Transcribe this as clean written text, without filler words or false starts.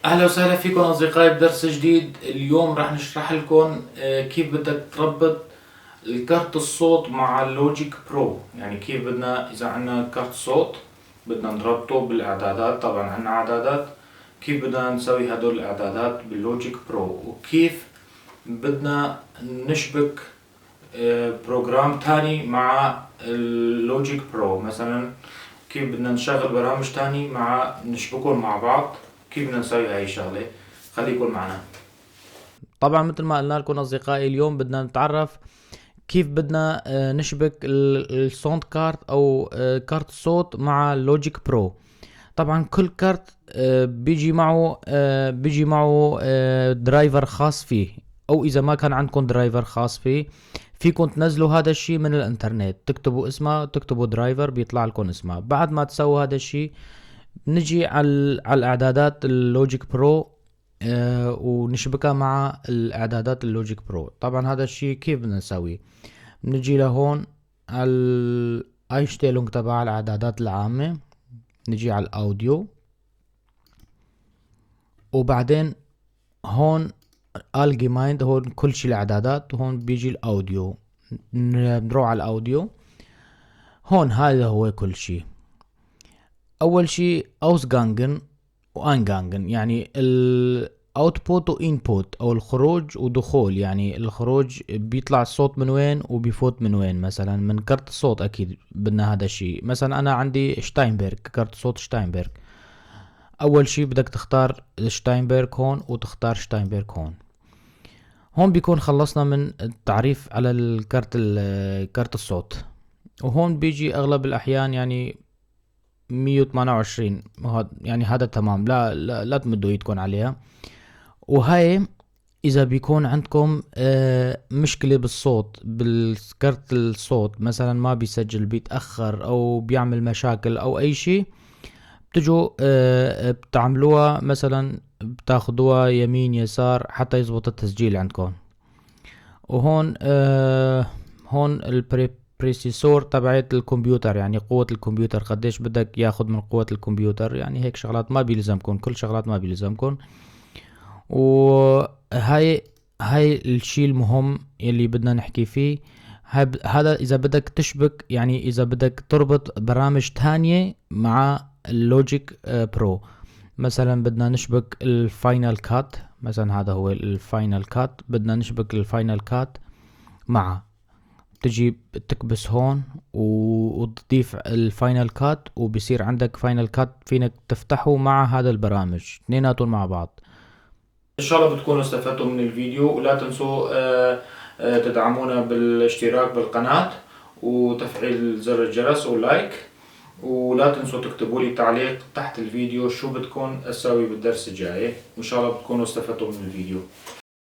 اهلا وسهلا فيكم اصدقائي بدرس جديد. اليوم راح نشرح لكم كيف بدك تربط الكارت الصوت مع ال Logic Pro. يعني كيف بدنا اذا عندنا كارت صوت بدنا نربطه بالاعدادات، طبعا عندنا اعدادات، كيف بدنا نسوي هدول الاعدادات بال Logic Pro، وكيف بدنا نشبك program تاني مع ال Logic Pro. مثلا كيف بدنا نشغل برامج تاني مع نشبكهم مع بعض، كيف بدنا نسوي هاي الشغلة. خليكم معنا. طبعا مثل ما قلنا لكم اصدقائي، اليوم بدنا نتعرف كيف بدنا نشبك ال sound card او كارت الصوت مع ال Logic Pro. طبعا كل كارت بيجي معه driver خاص فيه، او اذا ما كان عندكم driver خاص فيه فيكم تنزلوا هذا الشيء من الانترنت، تكتبوا اسمه، تكتبوا driver، بيطلع لكم اسمه. بعد ما تسووا هذا الشيء نجي على الاعدادات ال Logic Pro ونشبكها مع الاعدادات ال Logic Pro. طبعا هذا الشيء كيف بدنا نسويه؟ نجي لهون على ال Einstellung تبع الاعدادات العامة، نجي على ال Audio، وبعدين هون allgemein، هون كل شيء الاعدادات، وهون بيجي ال Audio. بنروح على ال Audio هون، هذا هو كل شيء. اول شيء Ausgang و Eingang، يعني ال output و input او الخروج ودخول، يعني الخروج بيطلع الصوت من وين وبيفوت من وين. مثلا من كرت الصوت اكيد بدنا هذا الشيء. مثلا انا عندي Steinberg، كرت صوت Steinberg. اول شيء بدك تختار Steinberg هون وتختار Steinberg هون. هون بيكون خلصنا من التعريف على الكارت، كارت الصوت. وهون بيجي اغلب الاحيان يعني 128، يعني هذا تمام، لا لا، لا تمدوا ايدكم عليها. وهاي اذا بيكون عندكم مشكلة بالصوت، بالكارت الصوت، مثلا ما بيسجل، بيتأخر او بيعمل مشاكل او اي شيء، بتجوا بتعملوها، مثلا بتاخدوها يمين يسار حتى يزبط التسجيل عندكم. وهون هون ال Prozessor تبعت الكمبيوتر، يعني قوة الكمبيوتر، قديش بدك ياخد من قوة الكمبيوتر. يعني هيك شغلات ما بيلزمكم، كل شغلات ما بيلزمكم. وهاي هاي الشيء المهم يلي بدنا نحكي فيه، هذا اذا بدك تشبك، يعني اذا بدك تربط برامج تانية مع ال Logic Pro. مثلا بدنا نشبك ال Final Cut، مثلا هذا هو ال Final Cut، بدنا نشبك ال Final Cut معه، تجي تكبس هون وتضيف ال Final Cut، وبصير عندك Final Cut فينك تفتحه مع هذا البرامج اثنيناتهم مع بعض. ان شاء الله بتكونوا استفدتوا من الفيديو، ولا تنسوا تدعمونا بالاشتراك بالقناة وتفعيل زر الجرس و like، ولا تنسوا تكتبوا لي تعليق تحت الفيديو شو بدكم اسوي بالدرس الجاي. وان شاء الله بتكونوا استفدتوا من الفيديو.